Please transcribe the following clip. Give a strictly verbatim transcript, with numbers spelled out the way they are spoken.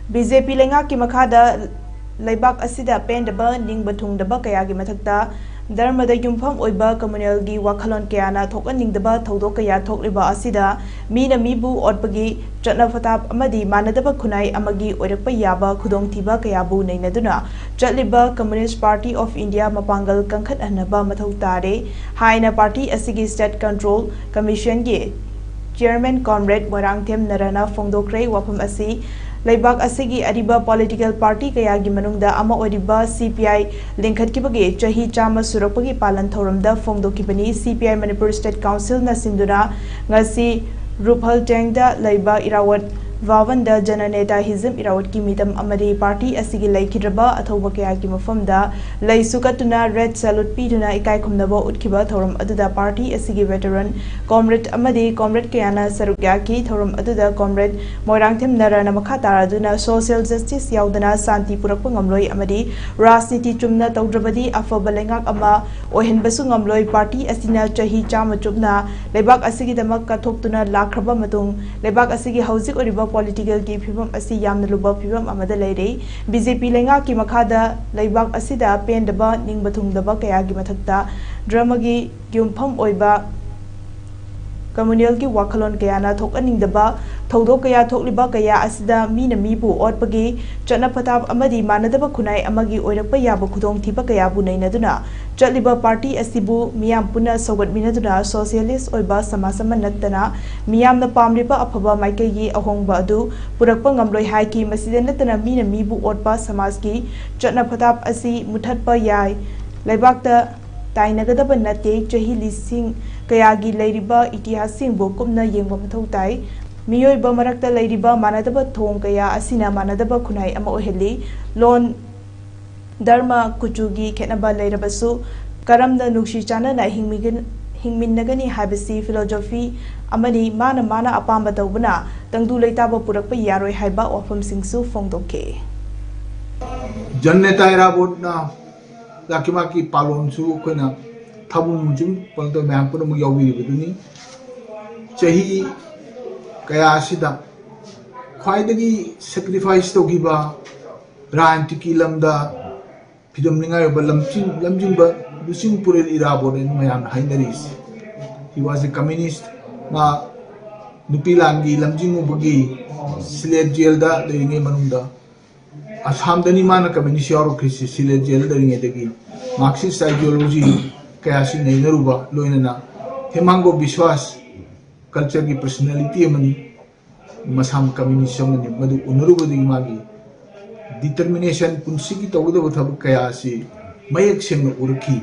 B J ꯄꯤ ꯂꯩꯉꯥꯛꯀꯤ ꯃꯈꯥꯗ ꯂꯩꯕꯥꯛ ꯑꯁꯤꯗ ꯄꯦꯟꯗꯕ, ꯅꯤꯡꯕ ꯊꯨꯡꯗꯕ ꯀꯌꯥꯒꯤ ꯃꯊꯛꯇ ꯙꯔꯃꯗ ꯌꯨꯝꯐꯝ ꯑꯣꯏꯕ ꯀꯝꯃ꯭ꯌꯨꯅꯦꯜꯒꯤ ꯋꯥꯈꯜꯂꯣꯟ ꯀꯌꯥꯅ ꯊꯣꯛꯍꯟꯅꯤꯡꯗꯕ ꯊꯧꯗꯣꯛ ꯀꯌꯥ ꯊꯣꯛꯂꯤꯕ ꯑꯁꯤꯗ ꯃꯤꯅ ꯃꯤꯕꯨ ꯑꯣꯠꯄꯒꯤ ꯆꯠꯅ ꯄꯊꯥꯞ ꯑꯃꯗꯤ ꯃꯥꯟꯅꯗꯕ ꯈꯨꯟꯅꯥꯏ ꯑꯃꯒꯤ ꯑꯣꯏꯔꯛꯄ ꯌꯥꯕ ꯈꯨꯗꯣꯡꯊꯤꯕ ꯀꯌꯥꯕꯨ ꯅꯩꯅꯗꯨꯅ ꯆꯠꯂꯤꯕ Communist Party of India ꯃꯄꯥꯡꯒꯜ ꯀꯟꯈꯠꯍꯟꯅꯕ ꯃꯊꯧ ꯇꯥꯔꯦ ꯍꯥꯏꯅ ꯄꯥꯔꯇꯤ ꯑꯁꯤꯒꯤ State Control Commission ꯒꯤ Chairman Comrade ꯃꯣꯏꯔꯥꯡꯊꯦꯝ ꯅꯔꯥꯅ ꯐꯣꯡꯗꯣꯛꯈ꯭ꯔꯦ꯫ ꯋꯥꯐꯝ ꯑꯁꯤ ꯂꯩꯕꯥꯛ ꯑꯁꯤꯒꯤ ꯑꯔꯤꯕ political party ꯀꯌꯥꯒꯤ ꯃꯅꯨꯡꯗ ꯑꯃ ꯑꯣꯏꯔꯤꯕ ꯁꯤ ꯄꯤ ꯑꯥꯏ ꯂꯤꯡꯈꯠꯈꯤꯕꯒꯤ ꯆꯍꯤ ꯆꯥꯝꯃ ꯁꯨꯔꯛꯄꯒꯤ ꯄꯥꯂꯟ ꯊꯧꯔꯝꯗ ꯐꯣꯡꯗꯣꯛꯈꯤꯕꯅꯤ꯫ ꯁꯤ P I Manipur State Council ꯅ ꯁꯤꯟꯗꯨꯅ ꯉꯁꯤ ꯔꯨꯐꯜ ꯇꯦꯡꯗ ꯂꯩꯕ ꯏꯔꯥꯋꯠ ꯚꯥꯕꯟꯗ ꯖꯅꯅꯦꯇꯥ ꯍꯤꯖꯝ ꯏꯔꯥꯋꯠꯀꯤ ꯃꯤꯇꯝ ꯑꯃꯗꯤ ꯄꯥꯔꯇꯤ ꯑꯁꯤꯒꯤ ꯂꯩꯈꯤꯗ꯭ꯔꯕ ꯑꯊꯧꯕ ꯀꯌꯥꯒꯤ ꯃꯐꯝꯗ ꯂꯩꯁꯨ ꯀꯠꯇꯨꯅ red salute ꯄꯤꯗꯨꯅ ꯏꯀꯥꯏ ꯈꯨꯝꯅꯕ ꯎꯠꯈꯤꯕ ꯊꯧꯔꯝ ꯑꯗꯨꯗ ꯄꯥꯔꯇꯤ ꯑꯁꯤꯒꯤ veteran comrade ꯑꯃꯗꯤ comrade ꯀꯌꯥꯅ ꯁꯔꯨꯛ ꯌꯥꯈꯤ꯫ ꯊꯧꯔꯝ ꯑꯗꯨꯗ comrade ꯃꯣꯏꯔꯥꯡꯊꯦꯝ ꯅꯔꯥꯅ ꯃꯈꯥ ꯇꯥꯔꯗꯨꯅ social justice ꯌꯥꯎꯗꯅ ꯁꯥꯟꯇꯤ ꯄꯨꯔꯛꯄ ꯉꯝꯂꯣꯏ ꯑꯃꯗꯤ ꯔꯥꯖꯅꯤꯇꯤ ꯆꯨꯝꯅ ꯇꯧꯗ꯭ꯔꯕꯗꯤ ꯑꯐꯕ ꯂꯩꯉꯥꯛ ꯑꯃ ꯑꯣꯏꯍꯟꯕꯁꯨ ꯉꯝꯂꯣꯏ꯫ ꯄꯥꯔꯇꯤ ꯑꯁꯤꯅ ꯆꯍꯤ ꯆꯥꯝꯃ ꯆꯨꯞꯅ ꯂꯩꯕꯥꯛ ꯑꯁꯤꯒꯤꯗꯃꯛ ꯀꯠꯊꯣꯛꯇꯨꯅ ꯂꯥꯛꯈ꯭ꯔꯕ ꯃꯇꯨꯡ ꯂꯩꯕꯥꯛ ꯑꯁꯤꯒꯤ ꯍꯧꯖꯤꯛ ꯑꯣꯏꯔꯤꯕ political ꯒꯤ ꯐꯤꯕꯝ ꯑꯁꯤ ꯌꯥꯝꯅ ꯂꯨꯕ ꯐꯤꯕꯝ ꯑꯃꯗ ꯂꯩꯔꯦ꯫ ꯕꯤ ꯖꯦ ꯄꯤ ꯂꯩꯉꯥꯛꯀꯤ ꯃꯈꯥꯗ ꯂꯩꯕꯥꯛ ꯑꯁꯤꯗ ꯄꯦꯟꯗꯕ, ꯅꯤꯡꯕ ꯊꯨꯡꯗꯕ ꯀꯌꯥꯒꯤ ꯃꯊꯛꯇ ꯙꯔꯃꯒꯤ ꯌꯨꯝꯐꯝ ꯑꯣꯏꯕ ꯀꯝꯃ꯭ꯌꯨꯅꯦꯜꯒꯤ ꯋꯥꯈꯜꯂꯣꯟ ꯀꯌꯥꯅ ꯊꯣꯛꯍꯟꯅꯤꯡꯗꯕ ꯊꯧꯗꯣꯛ ꯀꯌꯥ ꯊꯣꯛꯂꯤꯕ ꯀꯌꯥ ꯑꯁꯤꯗ ꯃꯤꯅ ꯃꯤꯕꯨ ꯑꯣꯠꯄꯒꯤ ꯆꯠꯅ ꯄꯊꯥꯞ ꯑꯃꯗꯤ ꯃꯥꯟꯅꯗꯕ ꯈꯨꯟꯅꯥꯏ ꯑꯃꯒꯤ ꯑꯣꯏꯔꯛꯄ ꯌꯥꯕ ꯈꯨꯗꯣꯡꯊꯤꯕ ꯀꯌꯥꯕꯨ ꯅꯩꯅꯗꯨꯅ ꯆꯠꯂꯤꯕ ꯄꯥꯔꯇꯤ ꯑꯁꯤꯕꯨ ꯃꯤꯌꯥꯝ ꯄꯨꯟꯅ ꯁꯧꯒꯠꯃꯤꯟꯅꯗꯨꯅ socialist ꯑꯣꯏꯕ ꯁꯃꯥꯖ ꯑꯃ ꯅꯠꯇꯅ ꯃꯤꯌꯥꯝꯅ ꯄꯥꯝꯂꯤꯕ ꯑꯐꯕ ꯃꯥꯏꯀꯩꯒꯤ ꯑꯍꯣꯡꯕ ꯑꯗꯨ ꯄꯨꯔꯛꯄ ꯉꯝꯂꯣꯏ ꯍꯥꯏꯈꯤ꯫ ꯃꯁꯤꯗ ꯅꯠꯇꯅ ꯃꯤꯅ ꯃꯤꯕꯨ ꯑꯣꯠꯄ ꯁꯃꯥꯖꯒꯤ ꯆꯠꯅ ꯄꯊꯥꯞ ꯑꯁꯤ ꯃꯨꯊꯠꯄ ꯌꯥꯏ꯫ ꯂꯩꯕꯥꯛꯇ ꯇꯥꯏꯅꯒꯗꯕ ꯅꯠꯇꯦ꯫ ꯆꯍꯤ ꯂꯤꯁꯤꯡ ꯀꯌꯥꯒꯤ ꯂꯩꯔꯤꯕ ꯏꯇꯤꯍꯥꯁꯁꯤꯡꯕꯨ ꯀꯨꯞꯅ ꯌꯦꯡꯕ ꯃꯊꯧ ꯇꯥꯏ꯫ ꯃꯤꯑꯣꯏꯕ ꯃꯔꯛꯇ ꯂꯩꯔꯤꯕ ꯃꯥꯟꯅꯗꯕ ꯊꯣꯡ ꯀꯌꯥ ꯑꯁꯤꯅ ꯃꯥꯟꯅꯗꯕ ꯈꯨꯟꯅꯥꯏ ꯑꯃ ꯑꯣꯏꯍꯜꯂꯤ꯫ ꯂꯣꯟ, ꯙꯔꯃ, ꯀꯨꯆꯨꯒꯤ ꯈꯦꯠꯅꯕ ꯂꯩꯔꯕꯁꯨ ꯀꯔꯝꯅ ꯅꯨꯡꯁꯤ ꯆꯥꯟꯅꯅ ꯍꯤꯡꯃꯤꯒ-, ꯍꯤꯡꯃꯤꯟꯅꯒꯅꯤ ꯍꯥꯏꯕꯁꯤ philosophy ꯑꯃꯅꯤ꯫ ꯃꯥꯅ ꯃꯥꯅ ꯑꯄꯥꯝꯕ ꯇꯧꯕꯅ ꯇꯪꯗꯨ ꯂꯩꯇꯥꯕ ꯄꯨꯔꯛꯄ ꯌꯥꯔꯣꯏ ꯍꯥꯏꯕ ꯋꯥꯐꯝꯁꯤꯡꯁꯨ ꯐꯣꯡꯗꯣꯛꯈꯤ꯫ ꯖꯟꯅꯦꯇꯥ ꯏꯔꯥꯕꯣꯠꯅ ꯂꯥꯛꯀꯤ ꯃꯥꯒꯤ ꯄꯥꯂꯣꯟꯁꯨ ꯑꯩꯈꯣꯏꯅ ꯊꯥꯕꯨꯡ ꯃꯨꯟꯆꯨꯝ ꯄꯟꯇ ꯃꯌꯥꯝ ꯄꯨꯝꯅꯃꯛ ꯌꯥꯎꯕꯤꯔꯤꯕꯗꯨꯅꯤ꯫ ꯆꯍꯤ ꯀꯌꯥ ꯑꯁꯤꯗ ꯈ꯭ꯋꯥꯏꯗꯒꯤ ꯁꯦꯀ꯭ꯔꯤꯐꯥꯏꯁ ꯇꯧꯈꯤꯕ, ꯔꯥꯖꯅꯤꯇꯤꯒꯤ ꯂꯝꯗ ꯐꯤꯗꯝꯅꯤꯡꯉꯥꯏ ꯑꯣꯏꯕ ꯂꯝꯖꯤꯡ-, ꯂꯝꯖꯤꯡꯕ ꯂꯨꯆꯤꯡ ꯄꯨꯔꯦꯜ ꯏꯔꯥꯕꯣꯠ ꯍꯥꯏꯅ ꯃꯌꯥꯝꯅ ꯍꯥꯏꯅꯔꯤꯁꯦ꯫ He was a communist. ꯃꯥ ꯅꯨꯄꯤ ꯂꯥꯟꯒꯤ ꯂꯝꯖꯤꯡ ꯎꯕꯒꯤ ꯁꯤꯂꯦꯠ ꯖꯦꯜꯗ ꯂꯩꯔꯤꯉꯩ ꯃꯅꯨꯡꯗ ꯑꯁꯥꯝꯗꯅꯤ ꯃꯥꯅ ꯀꯝꯃ꯭ꯌꯨꯅꯤꯁ ꯌꯥꯎꯔꯛꯈ꯭ꯔꯤꯁꯤ, ꯁꯤꯂꯦꯠ ꯖꯦꯜꯗ ꯂꯩꯔꯤꯉꯩꯗꯒꯤ꯫ ꯃꯥꯔꯛꯁꯤꯁ ꯑꯥꯏꯗꯤꯌꯣꯂꯣꯖꯤ ꯀꯌꯥꯁꯤ ꯅꯩꯅꯔꯨꯕ, ꯂꯣꯏꯅꯅ ꯍꯦꯃꯥꯡꯒꯣ ꯕꯤꯁ꯭ꯋꯥꯁ ꯀꯜꯆꯔꯒꯤ ꯄꯔꯁꯣꯅꯦꯂꯤꯇꯤ ꯑꯃꯅꯤ꯫ ꯃꯁꯥꯃꯛ ꯀꯝꯃ꯭ꯌꯨꯅꯤꯁ ꯑꯃꯅꯤ꯫ ꯃꯗꯨ ꯎꯅꯔꯨꯕꯗꯒꯤ ꯃꯥꯒꯤ ꯗꯤꯇꯔꯃꯤꯅꯦꯁꯟ, ꯄꯨꯟꯁꯤꯒꯤ ꯇꯧꯒꯗꯕ ꯊꯕꯛ ꯀꯌꯥ ꯑꯁꯤ ꯃꯌꯦꯛ ꯁꯦꯡꯅ ꯎꯔꯛꯈꯤ꯫